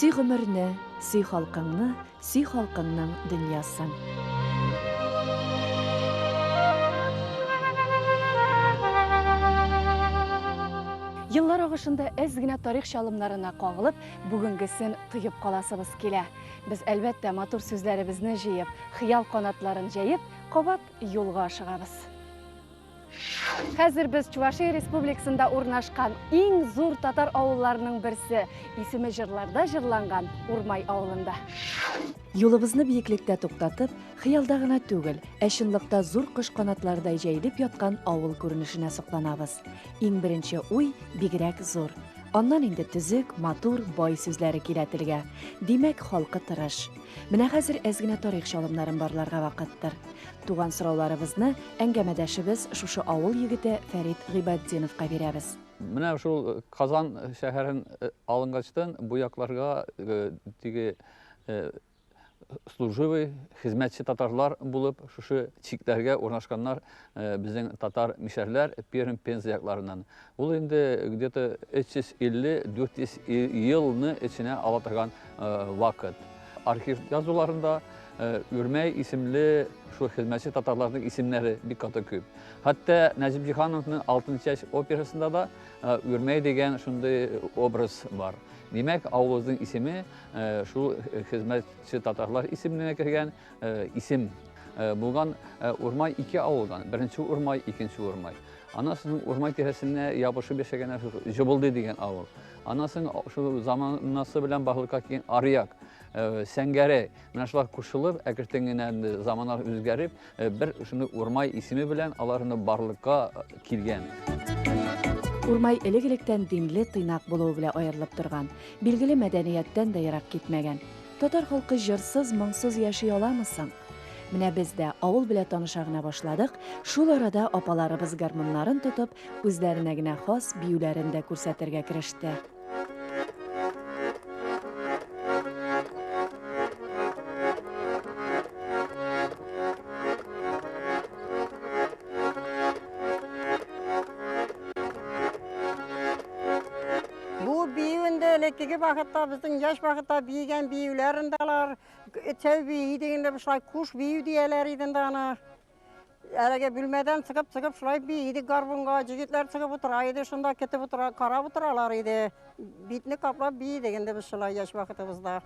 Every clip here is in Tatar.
Сөй гомерне, сөй халкыңны, сөй халкыңның дөньясын. Еллар агышында әз генә тарих чалымнарына кагылып, бүгенгесен тоеп каласыбыз килә. Без, әлбәттә, матур сүзләребезне җыеп, хыял канатларын җәеп, кабат юлга ашыгабыз. Хәзер без Чувашия Республикасында урнашкан иң зур татар авылларының берсе, исеме җырларда җырланган Урмай авылында. Юлыбызны биеклектә туктатып, хыялда гына түгел, ә чынлыкта зур кош канатларыдай җәелеп яткан авыл күренешенә сокланабыз. Иң беренче уй бигрәк зур. Аннан инде төзек, матур, бай сүзләре килә телгә. Димәк, халкы тырыш. Менә хәзер әз генә тарих чалымнарын барларга вакыттыр. Туган сорауларыбызны әңгәмәдәшебез шушы авыл егете Фәрит Гыйбатдиновка бирәбез. Менә шул Казан шәһәрен алынгачтын бу якларга теге служивый хезмәтче татарлар булып шушы чикләргә урнашканнар безнең татар мишәрләр Пермь, Пенза якларыннан. Ул инде где-то 350-400 елны эченә ала торган вакыт. Архив язуларында Үрмәй исемле шул хезмәтче татарларның исемнәре бик каты күп. Хәтта Нәҗип Җиһановның Алтын чәч операсында да Үрмәй дигән шундый образ бар. Димәк, авылыбызның исеме шул хезмәтче татарлар исеменә кергән исем булган. Урмай ике авылдан, беренче Урмай, икенче Урмай. Аннан соң Урмай тирәсенә ябышып яшәгән Җобылды дигән авыл. Аннан соң шул заманасы белән барлыкка килгән Аръяк, Сәнгәрәй. Менә шулар кушылып, әкрен генә инде заманнар үзгәреп, бер шуны Урмай исеме белән алар инде барлыкка килгән. Урмай элек-электән динле, тыйнак булуы белән аерылып торган. Билгеле, мәдәнияттән дә ерак китмәгән. Татар халкы җырсыз, моңсыз яши аламы соң? Менә без дә авыл белән таныша гына башладык, шул арада апаларыбыз гармуннарын тотып, үзләренә генә хас биюләрен дә күрсәтергә кереште. Бу бию инде элеккеге вакытта, безнең яшь вакытта биегән биюләр инде алар. Өчәү бии дигәндә шулай куш бию дияләр иде инде аны. Әлеге бүлмәдән чыгып-чыгып шулай бии идек гармунга. Җегетләр чыгып утыра иде, шунда көтеп утыра, карап утыралар иде. Битне каплап бии идек инде без шулай яшь вакытыбызда.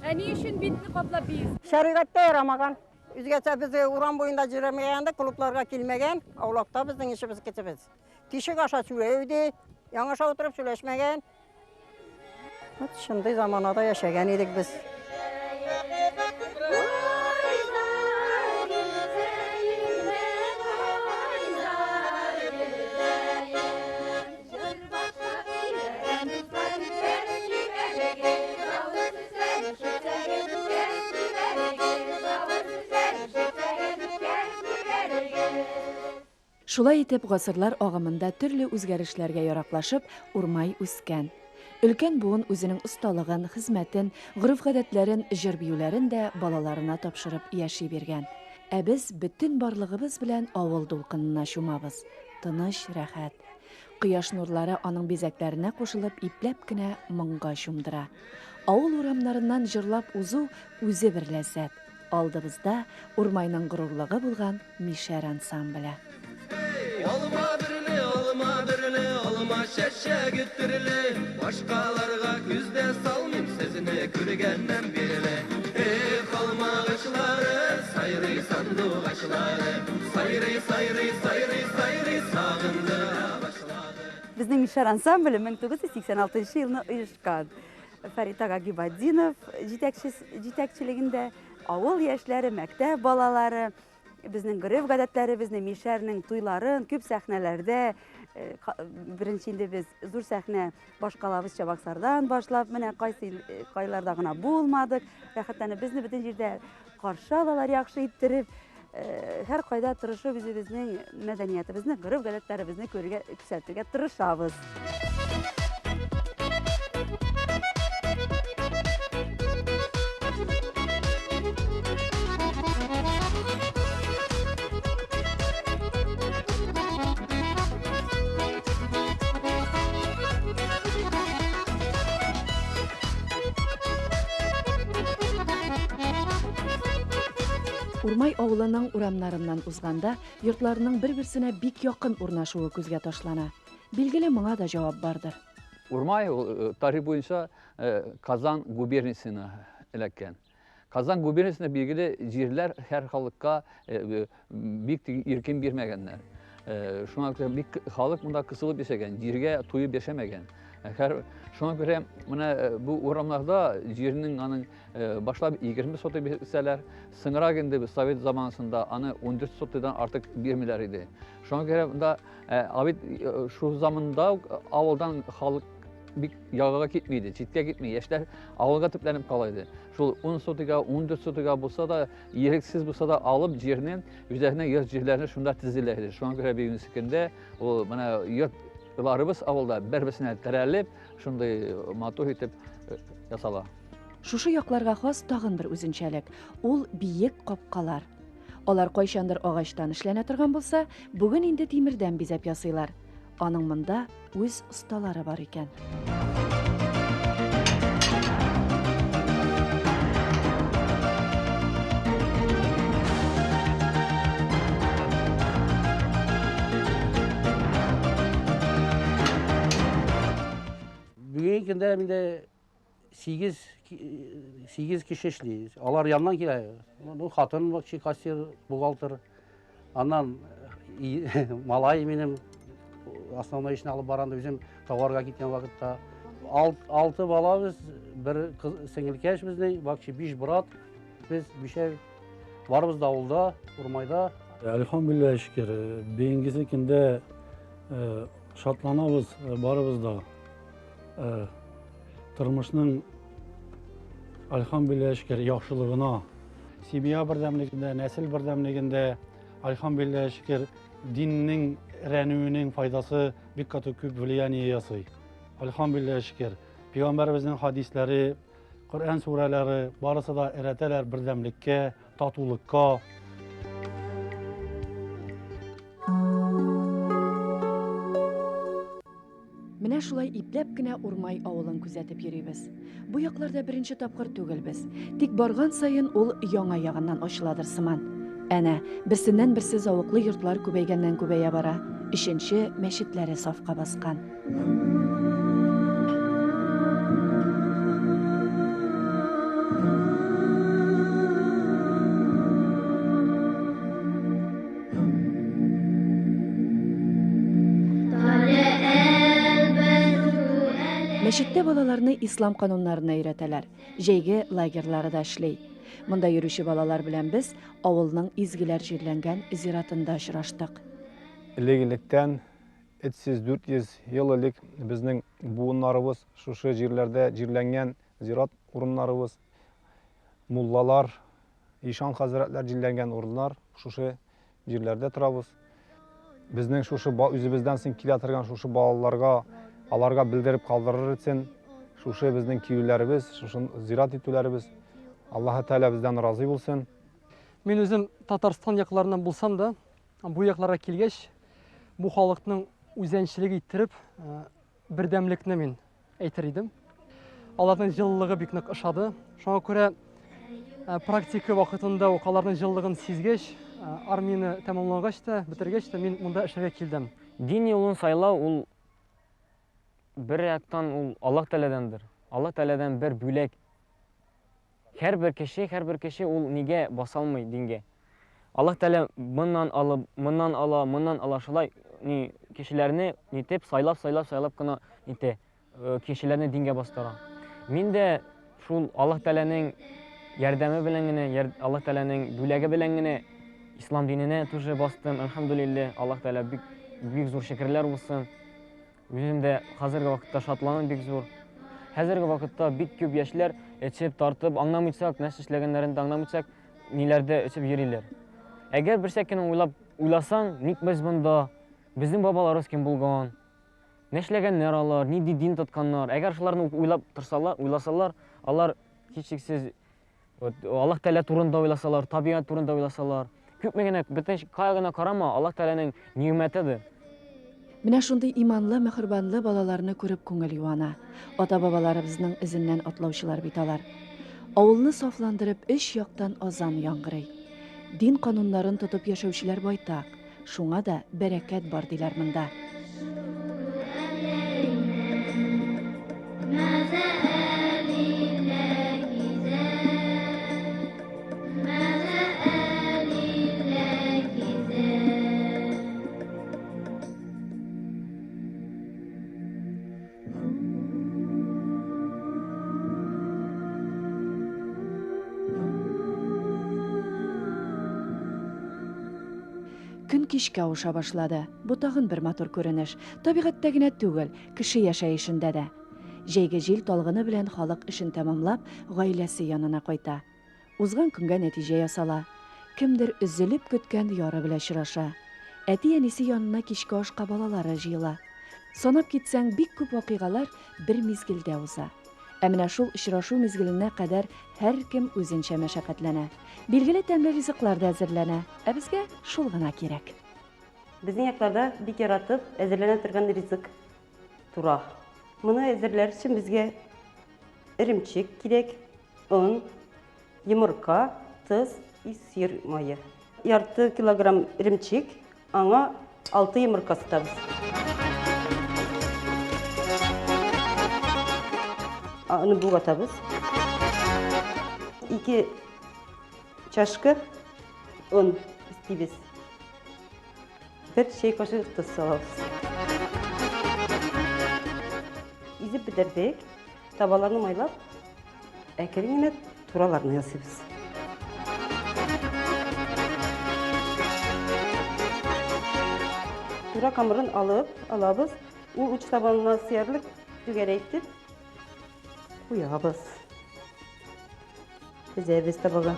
Ә ни өчен битне каплап биисез? Шәригатьтә ярамаган. Үзгәчә без урам буенда йөрмәгән дә, клубларга килмәгән, аулакта безнең эшебез китебез. Тишек аша сөйләү иде, яңаша утырып сөйләшмәгән. Вот шундый заманада яшәгән идек без. Шулай итеп, гасырлар агымында төрле үзгәрешләргә яраклашып, Урмай үскән. Өлкән буын үзенең осталыгын, хезмәтен, гореф-гадәтләрен, җыр-биюләрен дә балаларына тапшырып яши биргән. Ә без бөтен барлыгыбыз белән авыл дулкынына чумабыз. Тыныч, рәхәт. Кояш нурлары аның бизәкләренә кушылып ипләп кенә моңга чумдыра. Авыл урамнарыннан җырлап узу үзе бер ләззәт. Алдыбызда Урмайның горурлыгы булган Мишәр ансамбле. Алма берле, алма берле, алма чәчәге төрле. Башкаларга күз дә салмыйм, сезне күргәннән бирле. Эх, алма агачлары, сайрый сандугачлары, сайрый, сайрый, сайрый, сайрый, сагындыра башлады. Безнең Мишәр ансамбле 1986 елны оешкан. Фәрит ага Гибатдинов җитәкчелегендә авыл яшьләре, мәктәп балалары безнең гореф-гадәтләребезне, мишәрнең туйларын күп сәхнәләрдә, беренче инде без зур сәхнә башкалабыз Чабаксардан башлап, менә кайсы кайларда гына булмадык, рәхәтләнеп безне бөтен җирдә каршы алалар яхшы иттереп, һәр кайда тырышып үзебезнең мәдәниятебезне, гореф-гадәтләребезне күрергә, күрсәтергә тырышабыз. Урмай авылының урамнарыннан узганда, йортларның бер-берсенә бик якын урнашуы күзгә ташлана. Билгеле, моңа да җавап бардыр. Урмай ул э, тарих буенча э, Казан губерниясенә эләккән. Казан губерниясендә билгеле җирләр һәр халыкка э, бик иркен бирмәгәннәр. Шуңа күрә бик халык монда кысылып яшәгән, җиргә туеп яшәмәгән. Һәр шуңа күрә менә бу урамнарда җирнең аның башлап 20 сотый бирсәләр, соңрак инде совет заманасында аны 14 сотыйдан артык бирмиләр иде. Шуңа күрә монда ә бит шул заманда ук авылдан халык бик ягага китми иде, читкә китми, яшьләр авылга төпләнеп кала иде. Шул 10 сотыйга, 14 сотыйга булса да, ирексез булса да алып җирне, үзләренең йорт җирләрен шунда төзиләр иде. Шуңа күрә бүгенге көндә ул менә йортларыбыз авылда бер-берсенә терәлеп, шундый матур итеп ясала. Шушы якларга хас тагын бер үзенчәлек, ул биек капкалар. Алар кайчандыр агачтан эшләнә торган булса, бүген инде тимердән бизәп ясыйлар. Аның монда үз осталары бар икән. Бүгенге көндә миндә 8 8 кеше эшли. Алар яннан килә. Ну, хатын вообще кассир, бухгалтер. Аннан малай минем основной эшне алып барганда үзем товарга киткән вакытта. Алты балабыз, бер сеңелкәш безнең, вообще биш брат. Без бишәү барыбыз да авылда, Урмайда. Әлхәмдүлилләһ, шөкер. Бүгенгесе көндә шатланабыз барыбыз да. Тормышның альхамдулилла шөкер яхшылыгына, семья бердәмлегендә, нәсел бердәмлегендә, альхамдулилла шөкер, диннең рәнүенең файдасы бик каты күп влияние ясый. Альхамдулилла шөкер. Пәйгамбәребезнең хадисләре, Коръән сүрәләре барысы да өйрәтәләр бердәмлеккә, татулыкка. Менә шулай ипләп кенә Урмай авылын күзәтеп йөрибез. Бу якларда беренче тапкыр түгелбез. Тик барган саен ул яңа ягыннан ачыладыр сыман. Әнә, берсеннән-берсе зәвыклы йортлар күбәйгәннән-күбәя бара, өченче мәчетләре сафка баскан. Мәчеттә балаларны ислам кануннарына өйрәтәләр. Җәйге лагерьлары да эшли. Монда йөрүче балалар белән без авылның изгеләр җирләнгән зиратында очраштык. Элек-электән 300-400 ел элек безнең буыннарыбыз шушы җирләрдә җирләнгән зират урыннарыбыз, муллалар, Ишан хәзрәтләр җирләнгән урыннар, шушы җирләрдә торабыз. Безнең шушы үзебездән соң килә торган шушы балаларга, аларга белдереп калдырыр өчен шушы безнең килүләребез, шушы зират итүләребез. Аллаһы Тәгалә бездән разый булсын. Мин үзем Татарстан якларыннан булсам да, бу якларга килгәч, бу халыкның үзәнчелеге иттереп, бердәмлекне мин әйтер идем. Аларның җылылыгы бик нык ошады. Шуңа күрә э, практика вакытында ук аларның җылылыгын сизгәч, э, армияне тәмамлагач та, бетергәч тә мин монда эшләргә килдем. Дин юлын сайлау ул бер яктан ул Аллаһ Тәгаләдәндер. Аллаһ Тәгаләдән бер бүләк. Һәрбер кеше, һәрбер кеше ул нигә басалмый дингә? Аллаһ Тәгалә моннан алып, моннан ала, моннан ала, шулай ни кешеләрне нитеп, сайлап, сайлап, сайлап кына нитә, э, кешеләрне дингә бастыра. Мин дә шул Аллаһ Тәгаләнең ярдәме белән генә, Аллаһ Тәгаләнең бүләге белән генә ислам диненә тоже бастым. Әлхәмдүлилләһ, Аллаһ Тәгалә бик бик зур шөкерләр булсын. Үзем дә хәзерге вакытта шатланам бик зур. Хәзерге вакытта бик күп яшьләр эчеп, тартып, аңламыйчак, нәрсә эшләгәннәрен дә аңламыйчак, ниләрдә эчеп йөриләр. Әгәр бер сәкенә уйлап уйласаң, ник без монда? Безнең бабаларыбыз кем булган? Нишләгәннәр алар, нинди дин тотканнар? Әгәр шуларны уйлап торсалар, уйласалар, алар һичшиксез Вот Аллаһ Тәгалә турында уйласалар, табигать турында уйласалар, күпме генә бөтен кая гына карама, Аллаһ Тәгаләнең нигъмәтедер. Менә шундый иманлы, мөһербанлы балаларны күреп күңел юана. Ата-бабаларыбызның эзеннән атлаучылар бит алар. Авылны сафландырып өч яктан азан яңгырый. Дин кануннарын тотып яшәүчеләр байтак. Шуңа да бәрәкәт бар диләр монда. Көн кичкә авыша башлады. Бу тагын бер матур күренеш. Табигатьтә генә түгел, кеше яшәешендә дә. Җәйге җил талгыны белән халык эшен тәмамлап, гаиләсе янына кайта. Узган көнгә нәтиҗә ясала. Кемдер өзелеп көткән яры белән очраша. Әти-әнисе янына кичке ашка балалары җыела. Санап китсәң, бик күп вакыйгалар бер мизгелдә уза. Ә менә шул очрашу мизгеленә кадәр һәркем үзенчә мәшәкатьләнә. Билгеле, тәмле ризыклар да әзерләнә. Ә безгә шул гына кирәк. Безнең якларда бик яратып әзерләнә торган ризык тура. Моны әзерләр өчен безгә эремчек кирәк, он, йомырка, тоз и сыр мае. Ярты килограмм эремчек, аңа 6 йомырка сытабыз. Аны болгатабыз. 2 чашка он өстибез. Бер чәй кашыгы тоз салабыз. Изеп бетердек. Табаларны майлап, әкрен генә тураларны ясыйбыз. Тура камырын алып, алабыз. Ул уч табанына сыярлык түгәрәйтеп куябыз. Тезәбез табага.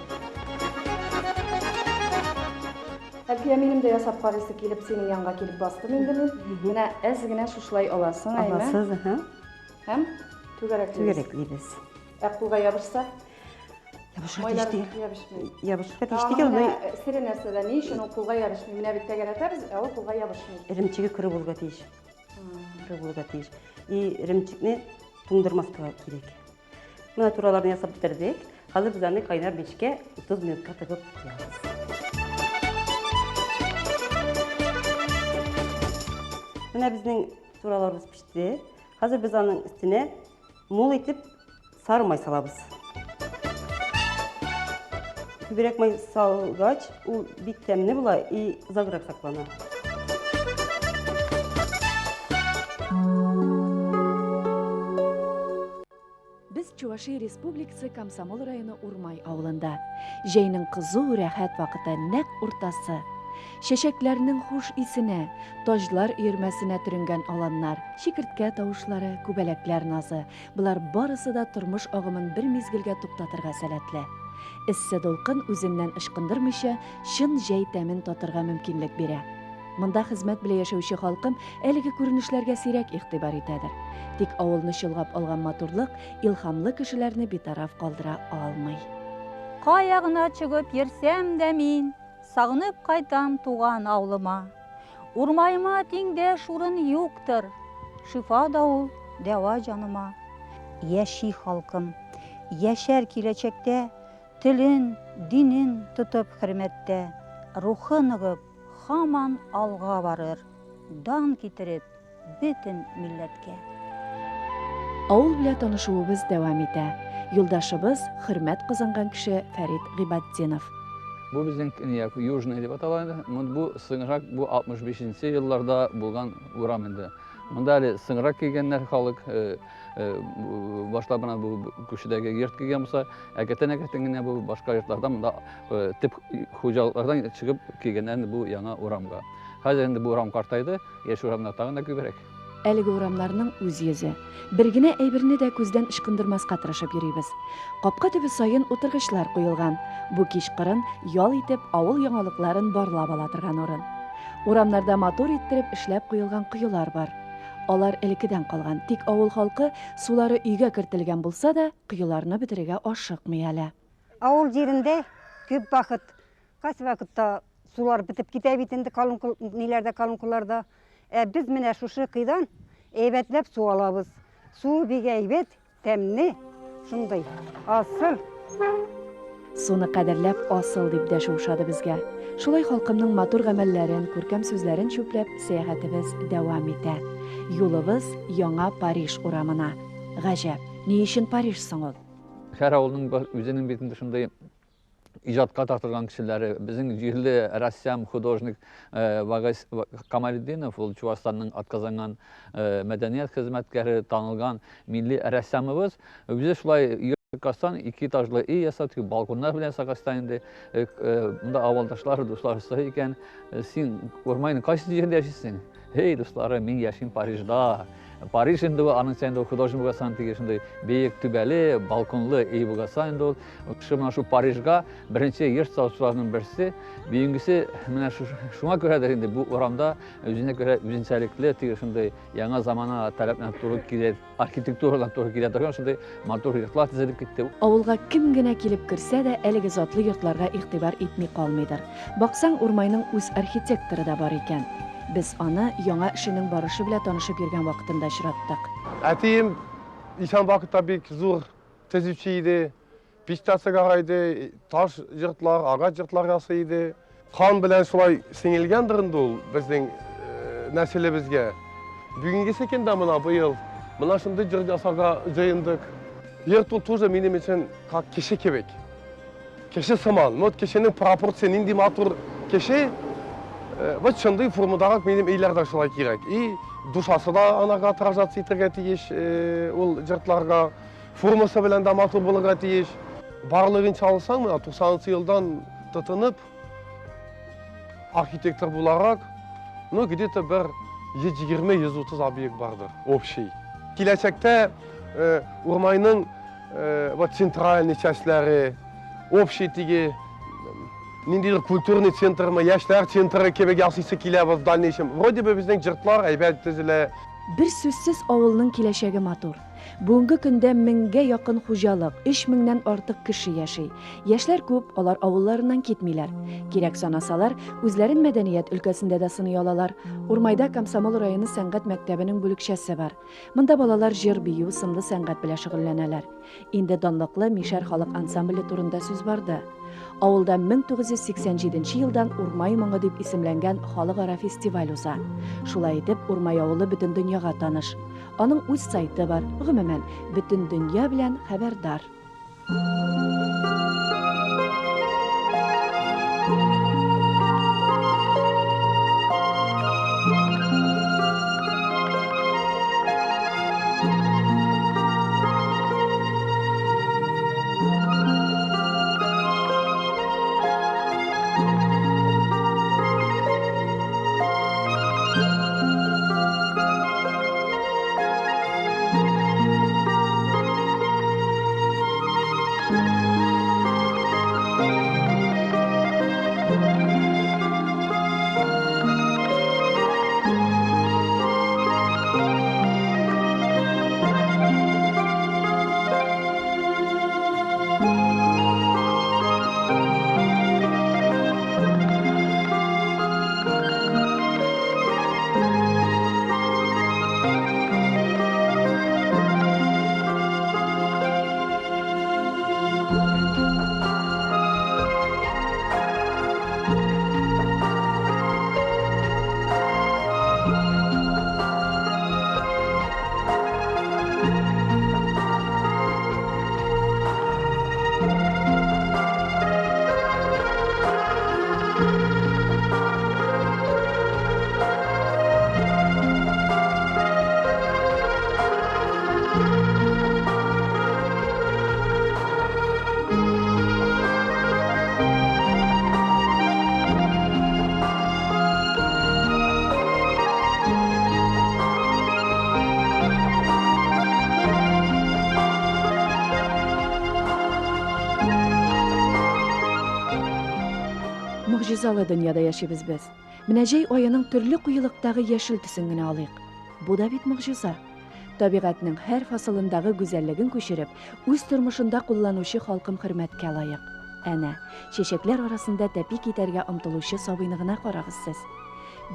Әлфия, минем дә ясап карыйсы килеп, синең янга килеп бастым инде мин. Менә әз генә шушылай аласың, әйме? Аласыз, аһа. Һәм түгәрәклибез. Түгәрәклибез. Ә кулга ябышса? Ябышырга тиеш түгел. Ябышмый. Ябышырга тиеш түгел. Менә сере нәрсәдә? Ни өчен ул кулга ябышмый? Менә бит тәгәрәтәбез, ә ул кулга ябышмый. Эремчеге коры булырга тиеш. Коры булырга тиеш. И эремчекне туңдырмаска кирәк. Менә тураларны ясап бетердек. Хәзер без аны кайнар мичкә 30 минутка тыгып куябыз. Менә безнең тураларыбыз пеште. Хәзер без аның өстенә мул итеп сары май салабыз. Күбрәк май салгач, ул бик тәмле була и озаграк саклана. Без Чувашия Республикасы Комсомол районы Урмай авылында. Җәйнең кызу, рәхәт вакыты, нәкъ уртасы. Чәчәкләрнең хуш исенә, таҗлар өермәсенә төренгән аланнар, чикерткә тавышлары, күбәләкләр назы, болар барысы да тормыш агымын бер мизгелгә туктатырга сәләтле. Эссе дулкын үзеннән ычкындырмыйча, чын җәй тәмен татырга мөмкинлек бирә. Монда хезмәт белән яшәүче халкым әлеге күренешләргә сирәк игътибар итәдер. Тик авылны чолгап алган матурлык илһамлы кешеләрне битараф калдыра алмый. Кая гына чыгып йөрсәм дә мин, сагынып кайтам туган авылыма. Урмаема тиңдәш урын юктыр, шифа да ул, дәва җаныма. Яши халкым, яшәр киләчәктә, телен, динен тотып хөрмәттә, рухы ныгып, һаман алга барыр, дан китереп бөтен милләткә. Авыл белән танышуыбыз дәвам итә. Юлдашыбыз, хөрмәт казанган кеше Фәрит Гыйбатдинов. Бу безнең көньяк, Южный дип атала инде. Бу соңрак, бу 65 нче елларда булган урам инде. Монда әле соңрак килгәннәр халык, башта менә бу күршедәге йорт килгән булса, әкрен-әкрен генә бу башка йортлардан монда төп хуҗалыклардан чыгып килгәннәр инде бу яңа урамга. Хәзер инде бу урам картайды, яшь урамнар тагын да күбрәк. Әлеге урамнарның үз йөзе. Бер генә әйберне дә күздән ычкындырмаска тырышып йөрибез. Капка төбе саен утыргычлар куелган. Бу кичкырын ял итеп, авыл яңалыкларын барлап ала торган урын. Урамнарда матур иттереп эшләп куелган коелар бар. Алар элеккедән калган, тик авыл халкы, сулары өйгә кертелгән булса да, коеларны бетерергә ашыкмый әле. Авыл җирендә күп вакыт, кайсы вакытта сулар бетеп китә бит инде колонка, ниләрдә, колонкаларда. Ә без менә шушы кыйдан әйбәтләп су алабыз. Суы бик әйбәт, тәмле, шундый, асыл. Суны кадерләп, асыл дип дәшү ошады безгә. Шулай халкымның матур гамәлләрен, күркәм сүзләрен чүпләп, сәяхәтебез дәвам итә. Юлыбыз Яңа Париж урамына. Гаҗәп, ни өчен Париж соң ул? Һәр авылның үзенең бит инде шундый иҗатка тартылган кешеләре. Безнең җирле рәссам, художник э, Вагайс Камалетдинов, ул Чуашстанның атказанган э, мәдәният хезмәткәре, танылган милли рәссамыбыз. Үзе шулай Кастан ике этажлы өй ясап, теге балконнар белән ясагастан инде э, монда авылдашлар, дуслар сорый икән, син Урмайның кайсы җирендә яшисең? Һей, дуслары, мин яшим Парижда. Париж инде ул, аның инде художник булгасан теге шундый биек түбәле, балконлы өй булгасан инде ул. Шул менә шул Парижга беренче йорт салучыларның берсе. Бүгенгесе менә шуңа күрәдер инде бу урамда үзенә күрә үзенчәлекле теге шундый яңа замана таләпләренә туры килә архитектурадан туры килә торган шундый матур йортлар төзелеп китте. Авылга кем генә килеп керсә дә, әлеге затлы йортларга игътибар итми калмыйдыр. Баксаң, Урмайның үз архитекторы да бар икән. Без аны яңа эшенең барышы белә танышып йөргән вакытында очраттык. Әтием исән вакытта бик зур төзүче иде. Пич тә сыгара иде, таш йортлар, агач йортлар ясый иде. Кан белән шулай сеңелгәндер инде ул безнең нәселебезгә. Бүгенгесе көндә менә быел менә шундый йорт ясарга җыендык. Йорт ул тоже минем өчен как кеше кебек. Кеше сыман. Вот кешенең пропорция нинди матур кеше, вот шундый формадарак минем өйләр дә шулай кирәк. И душасы да анарга отражаться итәргә тиеш ул йортларга. Формасы белән дә матур булырга тиеш. Барлыгынча алсаң, менә 90 елдан тотынып, архитектор буларак, ну, где-то бер 120-130 объект бардыр, общий. Киләчәктә Урмайның вот центральный частьләре, общий теге ниндидер культурный центрмы, яшьләр центры кебек ясыйсы килә в дальнейшем. Вроде бы безнең йортлар әйбәт төзелә. Бер сүзсез авылның киләчәге матур. Бүгенге көндә меңгә якын хуҗалык, өч меңнән артык кеше яши. Яшьләр күп, алар авылларыннан китмиләр. Кирәк санасалар, үзләрен мәдәният өлкәсендә дә сыный алалар. Урмайда Комсомол районы сәнгать мәктәбенең бүлекчәсе бар. Монда балалар җыр-бию, сынлы сәнгать белән шөгыльләнәләр. Инде данлыклы Мишәр халык ансамбле турында сүз барды. Авылда 1987 нче елдан Урмай моңы дип исемләнгән халыкара фестиваль уза. Шулай итеп, Урмай авылы бөтен дөньяга таныш. Аның үз сайты бар, гомумән, бөтен дөнья белән хәбәрдар. Могҗизалы дөньяда яшибез без. Менә җәй аеның төрле куелыктагы яшел төсен генә алыйк. Бу да бит могҗиза. Табигатьнең һәр фасылындагы гүзәллеген күчереп, үз тормышында кулланучы халкым хөрмәткә лаек. Әнә, чәчәкләр арасында тәпи китәргә омтылучы сабыйны гына карагыз сез.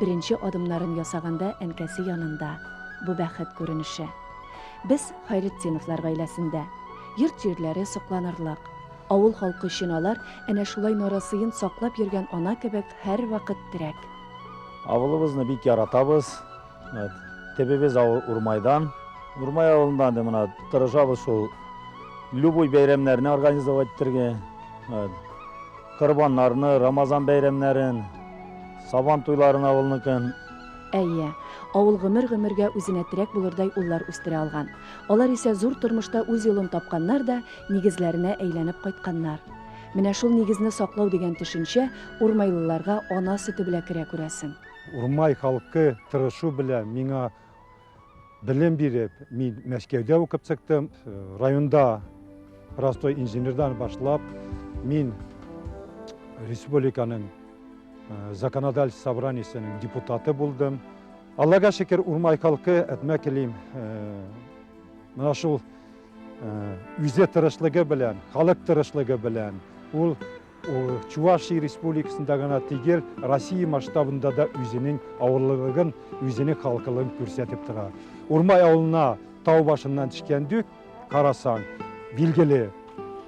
Беренче адымнарын ясаганда әнкәсе янында. Бу бәхет күренеше. Без Хайретдиновлар гаиләсендә. Йорт-җирләре сокланырлык. Авыл халкы өчен алар әнә шулай нарасыен саклап йөргән ана кебек һәрвакыт терәк. Авылыбызны бик яратабыз. Вот. Төбебез авыл Урмайдан. Урмай авылында инде менә тырышабыз шул любой бәйрәмнәрне организовать итәргә. Вот. Корбаннарны, Рамазан бәйрәмнәрен, Сабан туйларын авылныкын. Әйе, авыл гомер-гомергә үзенә терәк булырдай уллар үстерә алган. Алар исә зур тормышта үз юлын тапканнар да, нигезләренә әйләнеп кайтканнар. Менә шул нигезне саклау дигән төшенчә урмайлыларга ана сөте белә керә, күрәсең. Урмай халкы тырышу белән миңа белем биреп, мин Мәскәүдә укып чыктым. Районда простой инженердан башлап, мин республиканың законодательство собраниесенең депутаты булдым. Аллага шөкер, Урмай халкы, әтмә келим, менә шул үзе тырышлыгы белән, халык тырышлыгы белән ул Чувашия Республикасында гына түгел, Россия масштабында да үзенең авырлыгын, үзенең халкылыгын күрсәтеп тора. Урмай авылына тау башыннан төшкәндүк, карасаң, билгеле,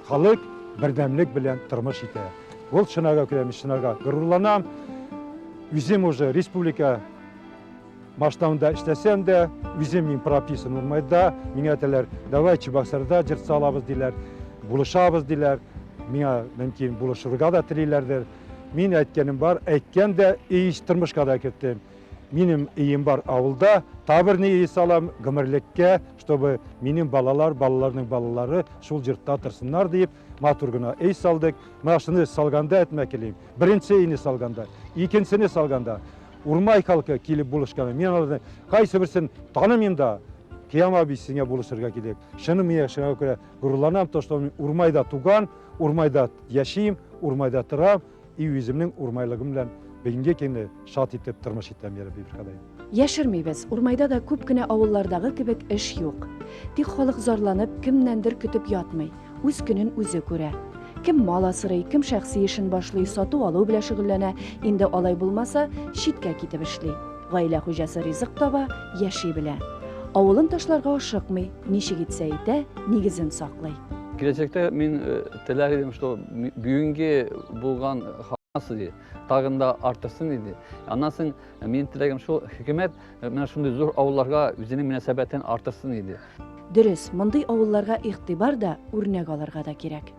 халык бердәмлек белән тормыш итә. Ул шунага күрә мин шунага горурланам. Үзем уже республика масштабында эшләсәм дә, үзем мин прописан Урмайда, миңа әйтәләр, давай Чебоксарда җыр салабыз диләр, булышабыз диләр. Миңа мөмкин булышырга да телиләрдер. Мин әйткәнем бар, әйткән дә өй тормышка да керттем. Минем өем бар авылда, табырны өй салам гомерлеккә, чтобы минем балалар, балаларның балалары шул йортта торсыннар диеп, матур гына өй салдык. Менә шуны салганда әйтмәк телим. Беренче өйне салганда, икенчене салганда, Урмай халкы килеп булышкан. Мин аларны кайсы берсен танымыйм да, Кыям абый сиңа булышырга килеп. Шуны мин шуңа күрә горурланам, то что мин Урмайда туган, Урмайда яшим, Урмайда торам и үземнең урмайлыгым белән бүгенге көнне шат итеп тормыш итәм, я Рабби Ходаем. Яшермибез, Урмайда да күп кенә авыллардагы кебек эш юк. Тик халык зарланып, кемнәндер көтеп ятмый. Үз көнен үзе күрә. Кем мал асрый, кем шәхси эшен башлый, сату-алу белән шөгыльләнә, инде алай булмаса, читкә китеп эшли. Гаилә хуҗасы ризык таба, яши белә. Авылын ташларга ашыкмый, ничек итсә итә, нигезен саклый. Киләчәктә мин теләр идем, что бүгенге булган ди, тагын да артырсын иде. Аннан соң минем теләгем шул, хөкүмәт менә шундый зур авылларга үзенең мөнәсәбәтен артырсын иде. Дөрес, мондый авылларга игътибар да, үрнәк алырга да кирәк.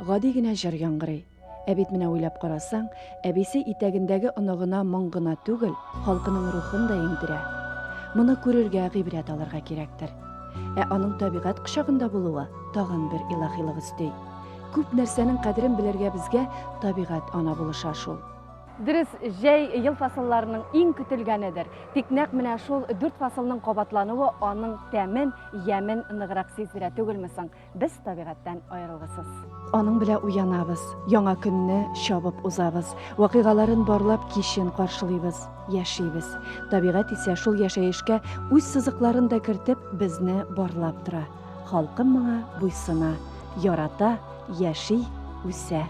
Гади генә җыр яңгырый. Ә бит менә уйлап карасаң, әбисе итәгендәге оныгына моң гына түгел, халкының рухын да иңдерә. Моны күрергә, гыйбрәт алырга кирәктер. Ә аның табигать кочагында булуы тагын бер илаһилык өсти. Күп нәрсәнең кадерен белергә безгә табигать ана булыша шул. Дөрес, җәй ел фасылларының иң көтелгәнедер. Тик нәкъ менә шул дүрт фасылның кабатлануы аның тәмен, ямен ныграк сиздерә түгелме соң? Без табигатьтән аерылгысыз. Аның белән уянабыз, яңа көнне чабып узабыз, вакыйгаларын барлап кичен каршылыйбыз, яшибез. Табигать исә шул яшәешкә үз сызыкларын да кертеп, безне барлап тора. Халкым моңа буйсына, ярата, яши, үсә.